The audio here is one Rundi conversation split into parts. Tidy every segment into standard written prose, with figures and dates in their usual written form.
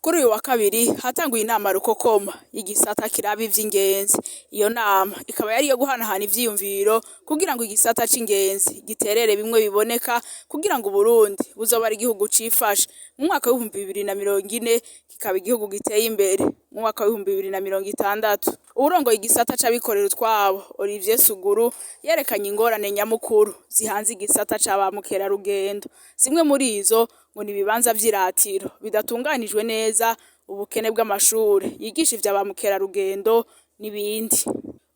Kuri uyu wa kabiri hatanguye inama rukokoma y'igisata kiraba ivy'ingenzi. Iyo nama ikaba yari iyo guhanahana ivyiyumviro kugira ngo igisata c'ingenzi giterere bimwe biboneka kugira ngo Uburundi buzobe ari igihugu cifashe mu mwaka w'2040, kikaba igihugu giteye imbere mu mwaka w'2060. Uwurongoye igisata c'abikorera utwabo, Olivier Suguru, yerekanye ingorane nyamukuru zihanze igisata ca ba mukerarugendo. Zimwe muri izo ngo ni ibibanza vy'iratiro bidatunganijwe neza, ubukene bw'amashure yigisha ivya ba mukerarugendo n'ibindi.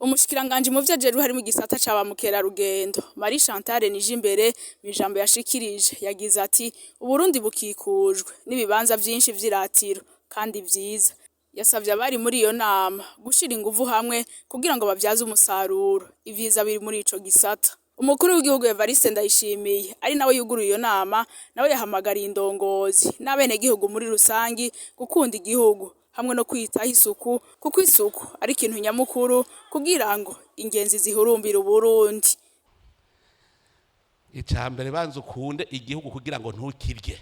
Umushikiranganji mu vyo ajejwe harimwo igisata ca ba mukerarugendo, Marie Chantal Nijimbere, mw'ijambo yashikirije yagize ati: "Uburundi bukikujwe n'ibibanza vyinshi vy'iratiro kandi vyiza." Yasavye abari muri iyo nama gushira inguvu hamwe kugira ngo bavyaze umusaruro ivyiza biri muri ico gisata. Umukuru w'igihugu Evariste Ndayishimiye, ari nawe yuguruye iyo nama, nawe yahamagariye indongozi n'abenegihugu muri rusangi gukunda igihugu hamwe no kwitaho isuku, kuko isuku ari ikintu nyamukuru kugira ngo ingenzi zihurumbire Uburundi. Icya mbere, banza ukunde igihugu kugira ngo ntukirye.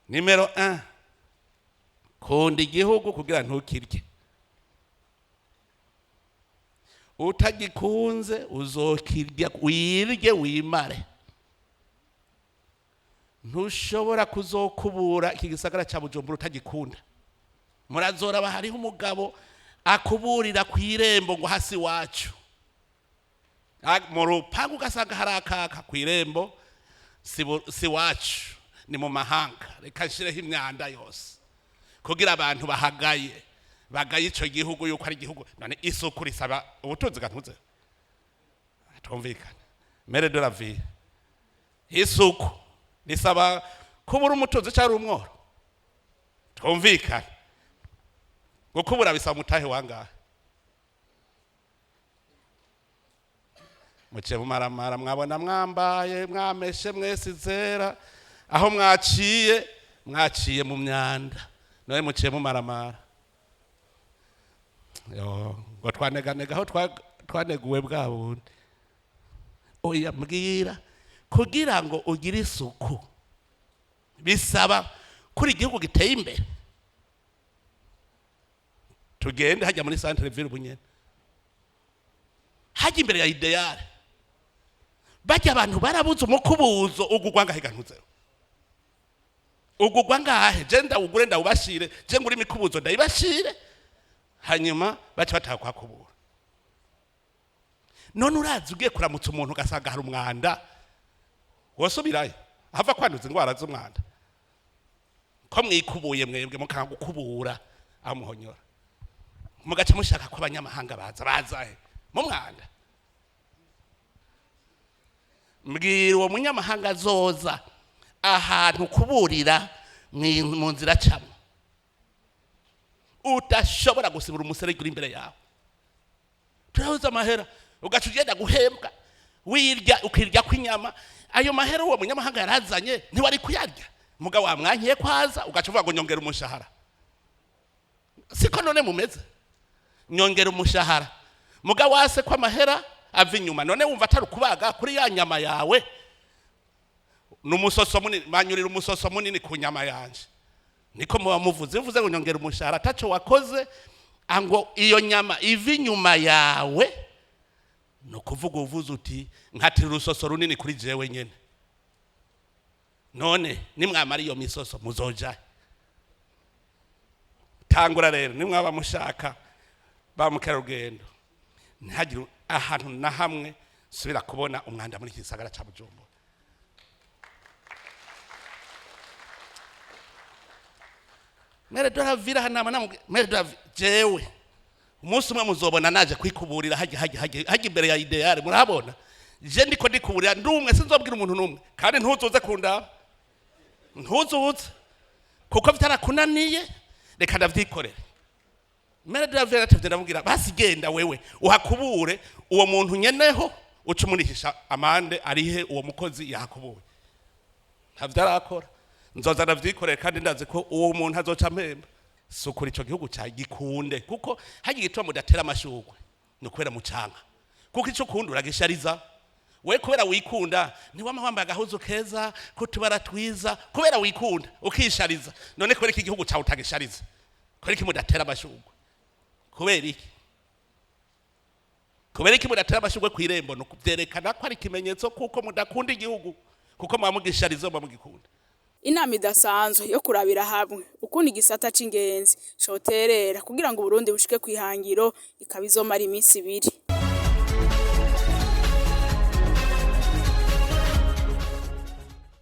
Numéro 1, kunda igihugu kugira ntukirye. Utagikunze uzokirya, wirye wimare. Ntushobora kuzokubura iki gisagara cya Bujumbura utagikunda. Murazoraba, hariho umugabo akuburira ku irembo ngo hasi iwacu. Mu rupangu ugasanga hari akaka ku irembo: "Si wacu, ni mu mahanga, reka nshireho imyanda yose kugira abantu bahagaye, bagaye ico gihugu yuko ari igihugu." None isuku risaba ubutunzi gantuze? Twumvikane, maire de la ville, isuku risaba kubura umutunzi cyangwa umworo? Twumvikane, gukubura bisaba umutahe wangahe? Muciye mumaramara, mwabona mwambaye, mwameshe mwese izera, aho mwaciye, mwaciye mu myanda. None muciye mumaramara. Yo, ngo twaneganega aho twaneguwe bwa bundi. Oya, mbwira, kugira ngo ugire isuku bisaba kuri igihugu giteye imbere? Tugende hajya muri centre ville ubunyene, hajya imbere ya Idéal, bajya abantu barabuze umukubuzo. Ugugwa ngahe gantuzeho? Ugugwa ngahe? Je ndawugure, ndawubashire, je ngure imikubuzo ndayibashire, hanyuma baca bataha kwakubura. None urazi ugiye kuramutsa umuntu ugasanga hari umwanda, wosubirayo hava kwanduza indwara z'umwanda? Ko mwikubuye mwebwe, mukanga gukubura aho muhonyora, mugaca mushaka ko abanyamahanga baza. Bazahe mu mwanda? Mbwira uwo munyamahanga azoza ahantu kuburira mu nzira acamwo udashobora gusibura umuserege uri imbere yawe. Turabuze amahera, ugaca ugenda guhembwa, wirya, ukirya kw'inyama. Ayo mahera uwo munyamahanga yarazanye ntiwari kuyarya, mugabo wamwankiye kwaza, ugaca uvuga ngo nyongera umushahara. Siko none mumeze? Nyongera umushahara, mugabo wase ko amahera ava inyuma. None wumva atari ukubaga kuri ya nyama yawe? Ni umusoso munini, manyurira umusoso munini ku nyama yanje. Niko muba muvuze. Uvuze ngo nyongera umushahara ataco wakoze, ngo iyo nyama iva inyuma yawe, ni ukuvuga uvuze uti nkatira urusoso runini kuri jewe nyene. None nimwamara iyo misoso muzoja tangura rero. Nimwaba mushaka ba mukerarugendo, ntihagire ahantu na hamwe subira kubona umwanda muri iki gisagara ca Bujumbura. Maire de la ville, hano namubwiye maire de la ville, jewe umunsi umwe muzobona naje kwikuburira hajya imbere ya Idéal. Murabona je ndiko ndikuburira ndumwe, sinzobwira umuntu n'umwe, kandi ntuzuze kundaba, ntuzuze, kuko bitarakunaniye. Reka ndavyikorere. Maire de la ville natevye ndamubwira: "Basi genda wewe uhakubure, uwo muntu nyeneho uca umurihisha amande, arihe uwo mukozi yahakubuye." Ntavyo arakora. Nzoza ndavyikorere, kandi ndazi ko uwo muntu azoca ampemba. Sukura ico gihugu ca gikunde, kuko hagiye igituma mudatera amashurwe ni ukubera mucanka, kuko ico ukunda uragishariza. We kubera wikunda, ntiwama wambaye agahuzu keza k'utubara twiza kubera wikunda ukishariza. None kubera iki igihugu cawe utagishariza? Kubera iki mudatera amashurwe? Kubera iki? Kubera iki mudatera amashurwe kw'irembo? Ni ukuvyerekana ko ari ikimenyetso kuko mudakunda igihugu, kuko muba mugishariza, muba mugikunda. Inama idasanzwe yo kurabira hamwe ukuntu igisata c'ingenzi coterera kugira ngo Uburundi bushike kw'ihangiro ikaba izomara imisi 2.